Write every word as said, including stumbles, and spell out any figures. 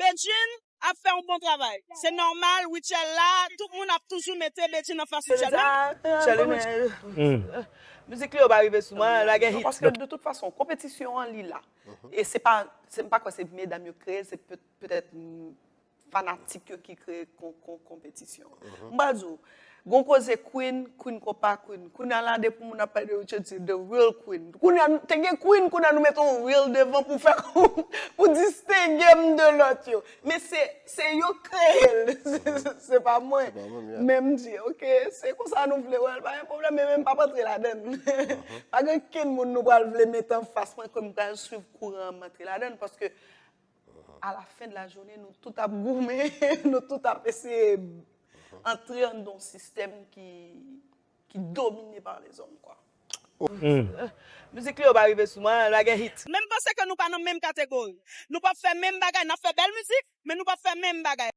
Bedjine ap fè yon bon travay. Se nòmal, Rutshelle la, tout moun ap toujou mete Bedjine anfas Rutshelle. Menm Mizik li yo pa rive sou mwen, la gen hit. Paske de tout fason, konpetisyon an li la. E se pa, se m pa kwè se medam yo kreye, se petèt fanatik yo ki kreye konpetisyon. M pa di w, gon koze queen, queen konpa queen. Kounye a la depi moun ap pale de Rutshelle se the real queen. Kounye a te gen queen, kounye a nou mete yon real devan pou fè pou distenge m de lòt yo. Men se se yo kreye l. Se pa mwen. Men m di, ok, se konsa nou vle wè l, pa gen pwoblèm, men men m p ap antre ladan l. Pa gen kenn moun nou pral vle mete anfas mwen ke m pral swiv kouran an m antre ladan l, paske à la fin de la journée, nou tout ap goumen, nou tout ap eseye antre anndan yon sistèm ki ki domine pa lèzòm kwa. Mizik li yo pa rive sou mwen, la gen hit. Men m panse ke nou pa nan menm kategori. Nou p ap fè menm bagay, n ap fè bèl mizik, men nou p ap fè menm bagay.